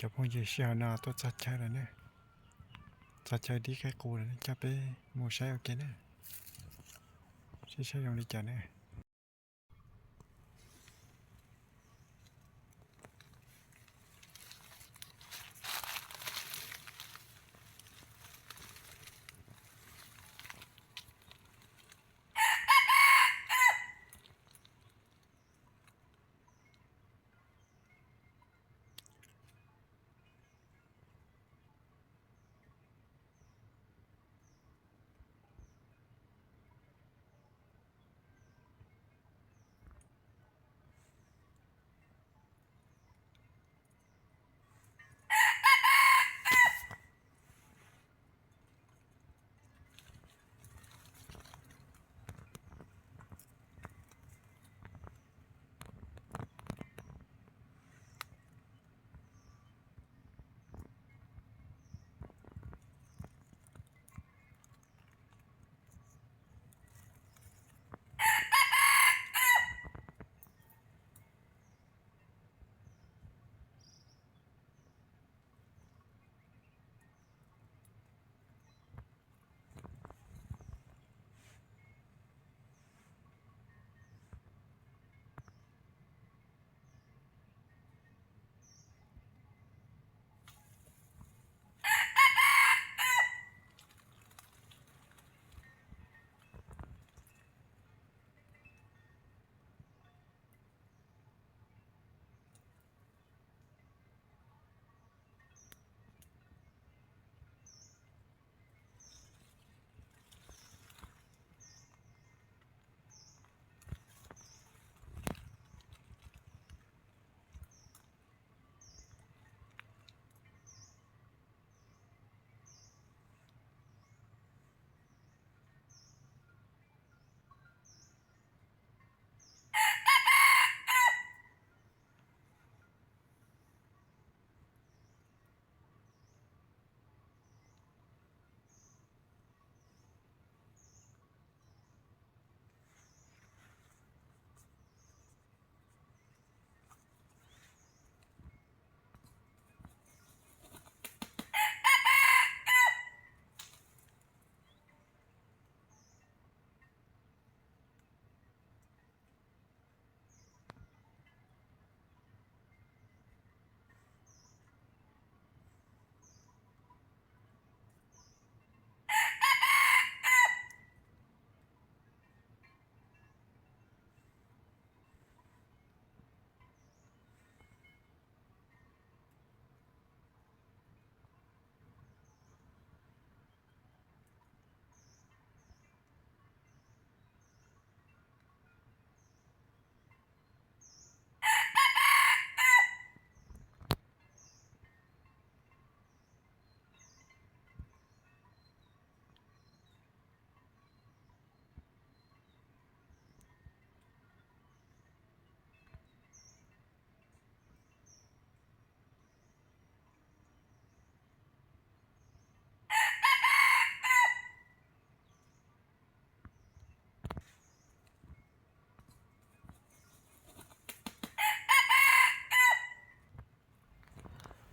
Cov phooj ywg, sij hawm no tuaj txog chaw lawm ne, txog chaw dib qaib qus lawm, coj peb mus saib ua ke ne, saib saib zoo li cas ne.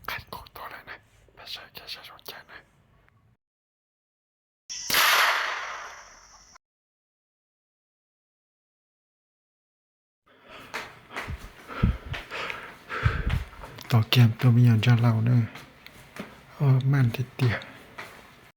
Qab qus tuaj lawm na, peb saib saib zoo cas na. Tos kiag tus me nyuam ntsa laus na, maj tiag tiag.